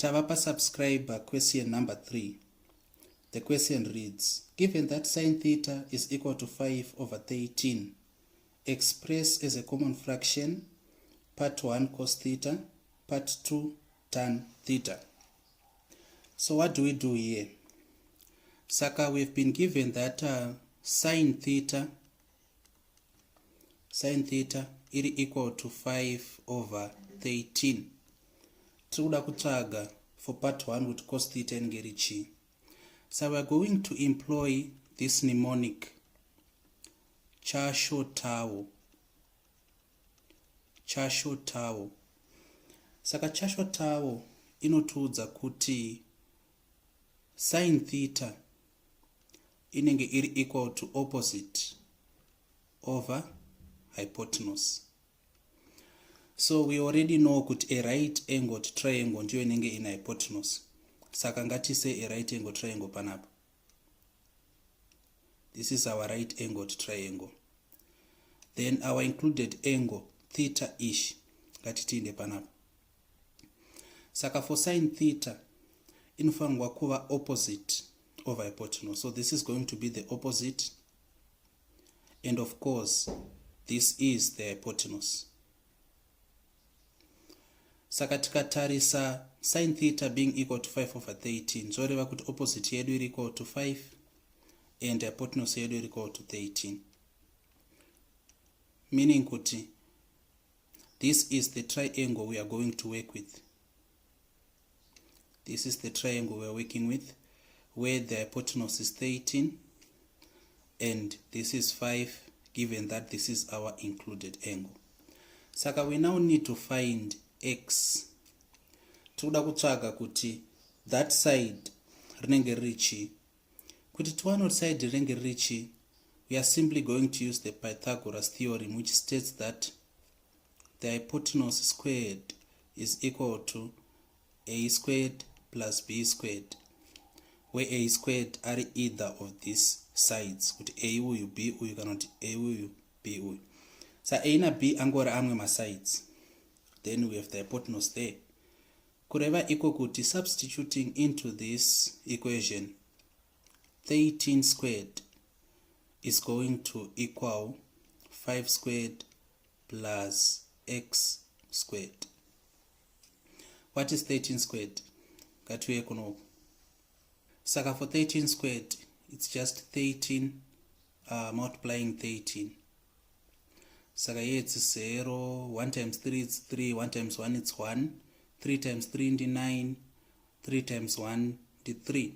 Tava pasubscriber question number 3. The question reads, given that sine theta is equal to 5 over 13, express as a common fraction part 1 cos theta, part 2 tan theta. So what do we do here? Saka we've been given that sine theta iri equal to 5 over 13. Tiri kuda kutsvaga for part 1 kuti cos theta inenge iri chii. So we are going to employ this mnemonic, CASHOTAO, CASHOTAO. Saka CASHOTAO inotiudza kuti sin theta inenge iri equal to opposite over hypotenuse. So we already know kuti a right angled triangle ndiyo inenge ine hypotenuse. Saka ngatise a right angle triangle panapa. This is our right angled triangle. Then our included angle, theta ish, ngatitiinde panapa. Saka for sin theta inofanirwa kuva opposite over hypotenuse. So this is going to be the opposite, and of course this is the hypotenuse. Saka tikatarisa sin theta being equal to 5 over 13, zvoreva kuti opposite yedu iri equal to 5 and hypotenuse yedu iri equal to 13, meaning kuti this is the triangle we are going to work with. This is the triangle we are working with, where the hypotenuse is 13 and this is 5, given that this is our included angle. Saka we now need to find x. Tikuda kutsvaga kuti that side rinenge riri chii. Kuti tiwane kuti side rinenge riri chii, we are simply going to use the Pythagoras theorem, which states that the hypotenuse squared is equal to a squared plus b squared, where a squared ari either of these sides, kuti a uyu, b uyu, kana kuti a uyu, b uyu. Sa a na b angori amwe masides. Then we have the hypotenuse there. Kureva iko kuti substituting into this equation, 13 squared is going to equal 5 squared plus x squared. What is 13 squared? Ngatiuye kunoku. Saka for 13 squared, it's just 13 multiplying 13. Saka here it's 0, 1 times 3, it's 3, 1 times 1, it's 1, 3 times 3 ndi 9, 3 times 1 ndi 3.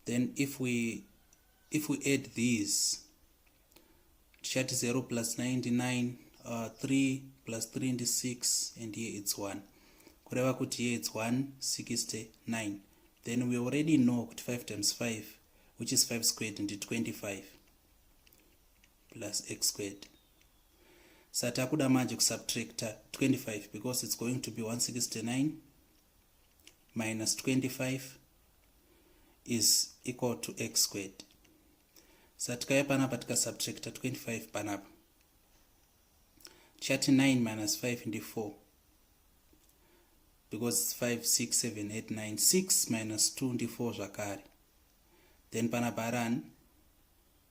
Then if we add these, tichati 0 plus 99, 3 plus 3 ndi 6, and here it's 1. Kureva kuti here it's 169. Then we already know kuti 5 times 5, which is 5 squared, ndi 25 plus x squared. Saka takuda manje kusubtracta 25, because it's going to be 169 minus 25 is equal to x squared. Saka tikauya panapa, tikasubtracta 25 panapa, tichati 9 minus 5 ndi 4, because it's 5, 6, 7, 8, 9. 6 minus 2 ndi 4 zvakare. Then panapa ari ani?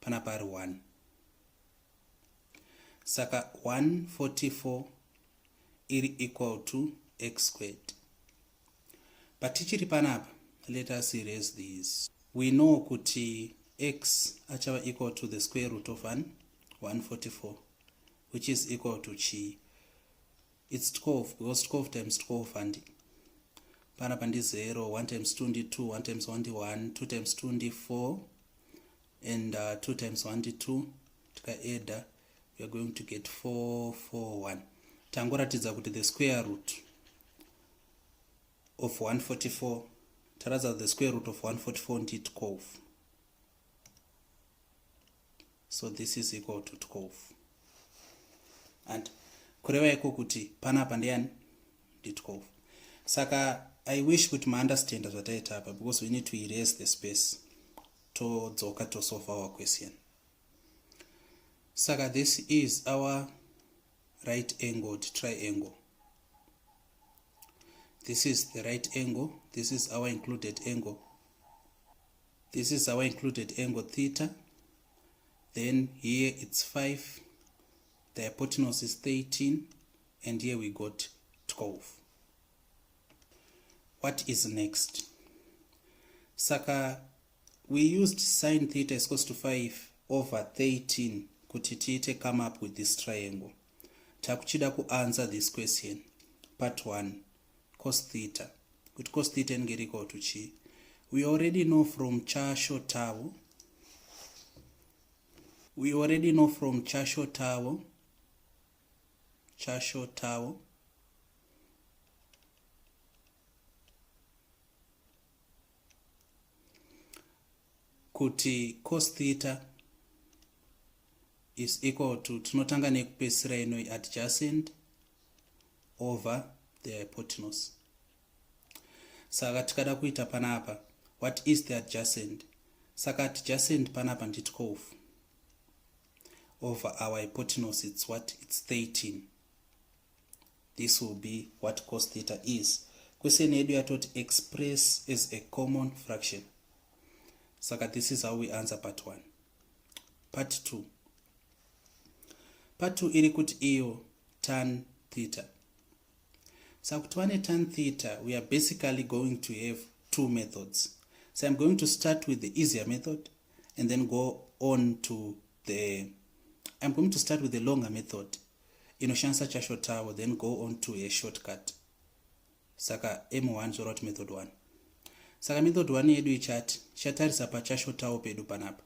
Panapa ari 1. Saka 144 iri equal to x squared. But tichiri panapa, let us erase these. We know kuti x achava equal to the square root of 1 144, which is equal to chi? It's 12, because 12 times 12. And panapa ndi 0, 1 times 2 ndi 2, 1 times 1 ndi 1, 2 times 2 ndi 4, and 2 times 1 ndi 2. Tikaadda, we are going to get 4 4 1. Tangoratidza kuti the square root of 144, taratidza the square root of 144 ndi 12. So this is equal to 12, and kureva iko kuti panapa ndeyani? Ndi 12. Saka I wish kuti maunderstanda zvataita apa, because we need to erase the space, todzoka tosolve our question. Saka this is our right angled triangle. This is the right angle. This is our included angle. This is our included angle theta. Then here it's 5. The hypotenuse is 13. And here we got 12. What is next? Saka we used sine theta is equals to 5 over 13 kuti tiite come up with this triangle. Takuchida kuanswer this question. Part 1, cos theta. Kuti cos theta inenge iri equal to chii? We already know from Chasho Tavo. We already know from Chasho Tavo. Chasho Tavo. Kuti cos theta is equal to, tinotanga nekupedzisira inoi, adjacent over the hypotenuse. Saka tikada kuita panapa, what is the adjacent? Saka adjacent panapa ndi 12 over our hypotenuse, it's what? It's 13. This will be what cos theta is. Question yedu yatoti express as a common fraction. Saka this is how we answer part 1. Part 2. Part 2 iri kuti iyo tan theta. Saka kuti wane tan theta, we are basically going to have two methods. So I'm going to start with the easier method and then go on to the, I'm going to start with the longer method inoshandisa Chashotawo, then go on to a shortcut. Saka M1 zvoreva kuti method 1. Saka method 1 yedu ichati tichatarisa paChashotawo pedu panapa.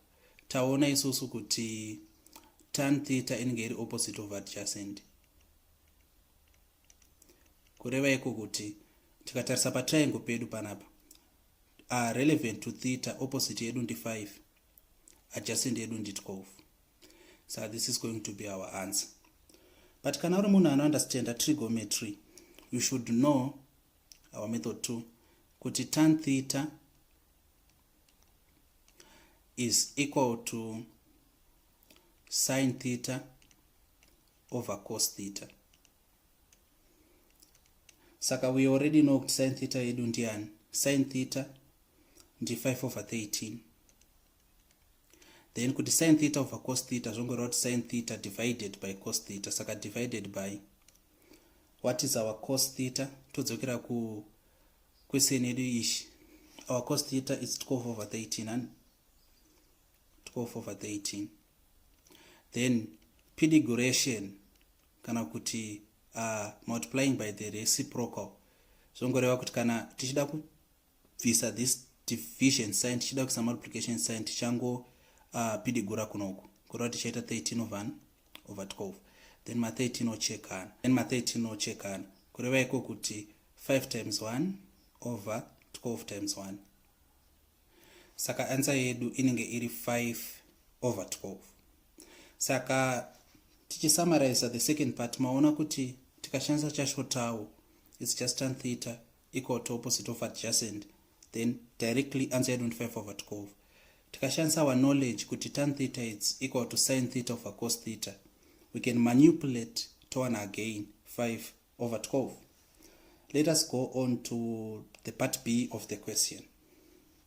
Taona isusu kuti tan theta inenge iri opposite of adjacent. Kureva iko kuti tikatarisa patriangle pedu panapa, are relevant to theta, opposite yedu ndi 5, adjacent yedu ndi 12. So this is going to be our answer. But kana uri munhu anounderstanda trigonometry, you should know our method 2, kuti tan theta is equal to sin theta over cos theta. Saka we already know kuti sin theta yedu ndiani. Sin theta ndi 5 over 13. Then kuti sin theta over cos theta zvongoreva kuti sin theta divided by cos theta. Saka divided by, what is our cos theta? Todzokera ku question yedu ishi. Our cos theta is 12 over 13 and 12 over 13. Then pidiguration, kana kuti multiplying by the reciprocal, zvongoreva kuti kana tichida kubvisa this division sign, tichida kuisa multiplication sign, tichango pidigura kunoku, kureva tichaita 13 over 12. Then ma13 ochekana, then ma13 ochekana, kureva iko kuti 5 times 1 over 12 times 1. Saka answer yedu inenge iri 5 over 12. Saka tichisummariza the second part, maona kuti tikashandisa Chashotawo, it's just tan theta equal to opposite of adjacent, then directly answer yedu ndi 5 over 12. Tikashandisa our knowledge kuti tan theta is equal to sin theta over cos theta, we can manipulate towana again 5 over 12. Let us go on to the part B of the question.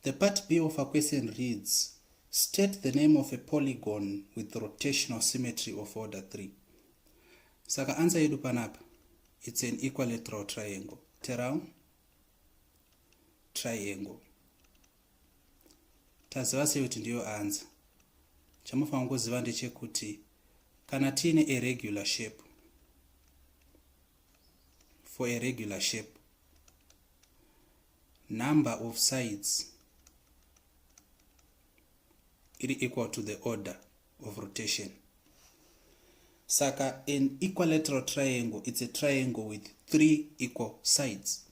The part B of our question reads, state the name of a polygon with rotational symmetry of order 3. Saka answer yedu panapa, it's an equilateral triangle. Lateral triangle. Taziva sei kuti ndiyo answer? Chamufanira kuziva ndechekuti kana tiine a regular shape, for a regular shape, number of sides iri equal to the order of rotation. Saka an equilateral triangle, it's a triangle with three equal sides.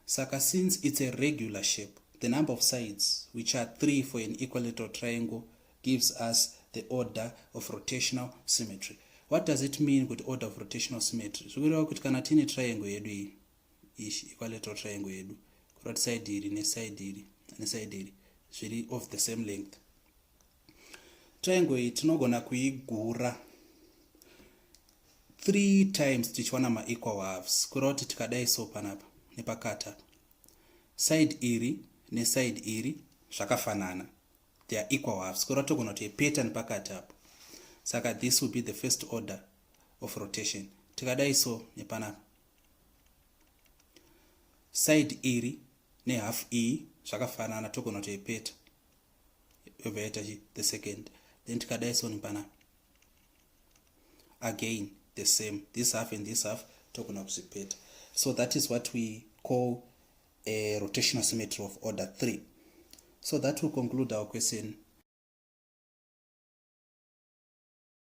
Saka since it's a regular shape, the number of sides, which are three for an equilateral triangle, gives us the order of rotational symmetry. What does it mean with order of rotational symmetry? Zvikureva kuti kana tiine triangle yedu iyi, ishi equilateral triangle yedu, kureva kuti side iri neside iri neside iri zviri of the same length, triangle iyi tinogona kuigura three times tichiwana maequal halves. Kureva kuti tikadai so panapa Nepakati apa, side iri neside iri zvakafanana, they are equal halves, kureva togona kutoipeta nepakati apo. Saka this will be the first order of rotation. Tikadai so nepanapa, side iri nehalf iyi zvakafanana, togona kutoipeta, yobva yaita chi the second. Then tikadai so nepanapa, again the same, this half and this half togona kuzvipeta. So that is what we call a rotational symmetry of order 3. So that will conclude our question.